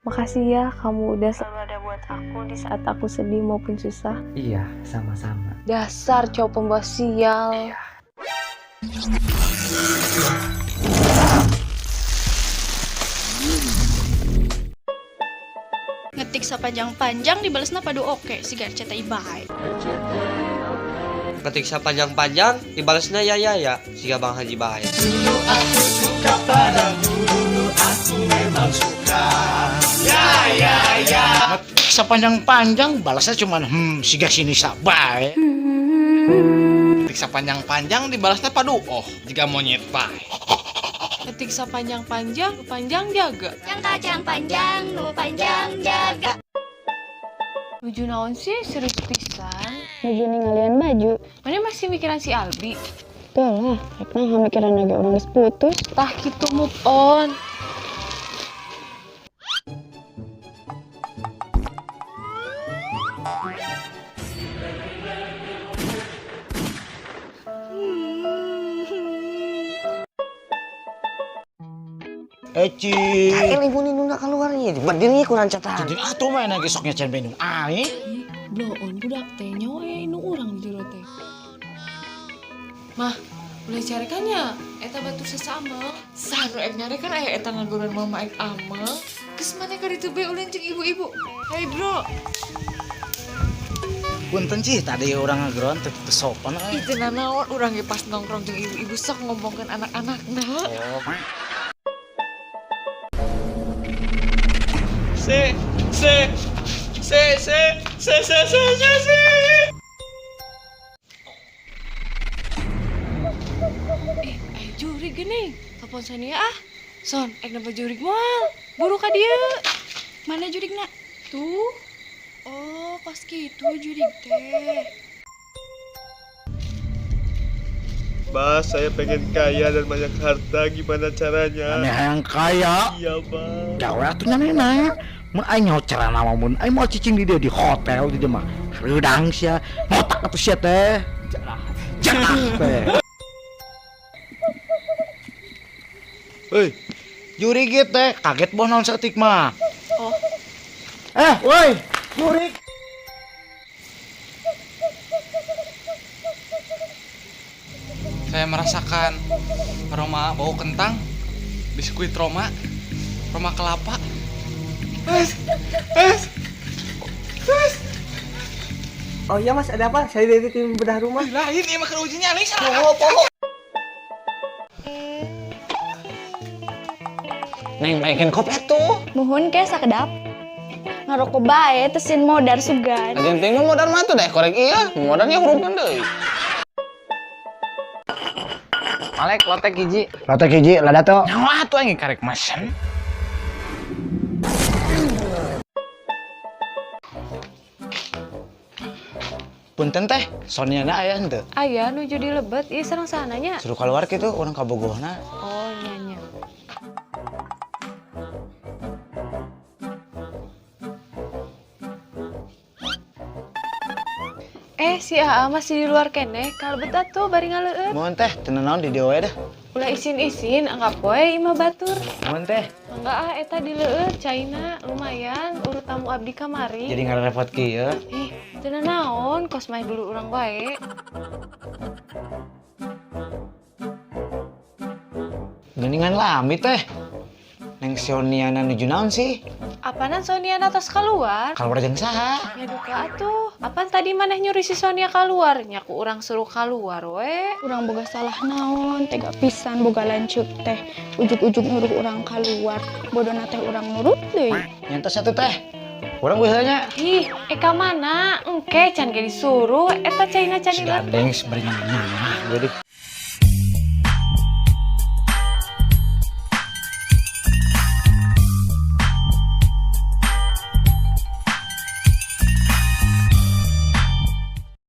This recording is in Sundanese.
Makasih ya, kamu udah selalu ada buat aku di saat aku sedih maupun susah. Iya, sama-sama. Dasar cowok pembawa sial. Iya. Ngetik sapanjang-panjang dibalesna padu oke siga RCTI bae. Ketik sapanjang-panjang dibalasnya ya ya ya siga Bang Haji bae. Ngetik sepanjang-panjang balasnya cuman siga sini sabai. Ketik sapanjang-panjang dibalasnya padu oh jiga monyet bae. Ketik sapanjang-panjang, panjang jaga. Yang kacang panjang, nu panjang jaga. Nuju naon sih, serius pisan. Nuju ningalian baju. Mana masih mikiran si Albi? Tuh lah, rek naha mikiran lagi urang geus putus. Tah gitu, move on. Eci. Kayak ibu nunda keluarnya, berdiri kurang catatan. Jadi atuh mah lagi soknya can Bandung aing. Bloon budak teh nyawa ya inu urang di jero teh. Mah, boleh carikannya eta batur sesama. Sanu ek nyarekan aya eta ngagoran mama ek ameng. Geus maneh ka ditu bae ulin jeung ibu-ibu. Hey bro, Punten sih tadi urang ngageroan teu teu sopan euy. itu nanaon urang ge pas nongkrong jeung ibu-ibu sok ngomongkeun anak-anakna. C C C C C C C C C. Eh, ayo jurig gini. Telepon Sonia ah. Son, ek nambah jurig moal. Buru ka dieu. Mana jurigna? Tuh. Oh, pas gitu jurig teh. Mas, saya pengen kaya dan banyak harta. Gimana caranya? Aneh hayang kaya. Iya, Bang. Gawe atuh nyanena. Mun aing nyaho carana mah mun aing mau cicing di dia di hotel di dia mah. Reudang sia, ngotak atuh sia teh. Jarah teh. Hei, jurig ieu teh kaget boh naon saeutik mah. Oh. Eh, woi, jurig. Saya merasakan aroma bau kentang, biskuit Roma, Roma kelapa. Es, es, es. Oh iya mas, ada apa? Saya dari tim bedah rumah. Lain ini mah keur uji nyali salah. Poho, poho. Neng, naikin kopi tuh. Muhun ke sakedap. Ngarokok bae teu sieun modar sugan. Aja penting mah modal mah tuh deh, korek iya, modalnya hurufkan deui. Malek, lotek hiji. Lotek hiji lada tuh. Nyawa atuh aing karek mesen. Punten teh, Soniana aya henteu? Aya nuju di lebet, ieu sareng sahananya. Suruh keluar kitu urang kabogohna. Oh, nya nya. Eh, si AA masih di luar keneh, kalebet atuh bari ngaleueut. Mohon teh, teu naon di dieu we dah. Ulah isin-isin, anggap we imah batur. Mohon teh. Enggak ah, eta dileueut caina lumayan urut tamu abdi kamari. Jadi ngarepot kieu. Ih, teu naon, kos mah dulu urang wae. Geningan lami teh. Neng Soniana nuju naon sih? Apanan Soniana tos keluar? Kaluar jeung saha? Ya duka atuh. Apan tadi maneh nyuruh si Sonia keluar? Nya ku urang suruh keluar we. Urang boga salah naon, tega pisan boga lanceuk teh. Ujug-ujug nyuruh urang keluar, bodona teh urang nurut deui. Nyantos atuh teh. Urang nya. Ih, eka mana? Engke can ge disuruh eta caina can Si gandeng bari nyanyi jadi.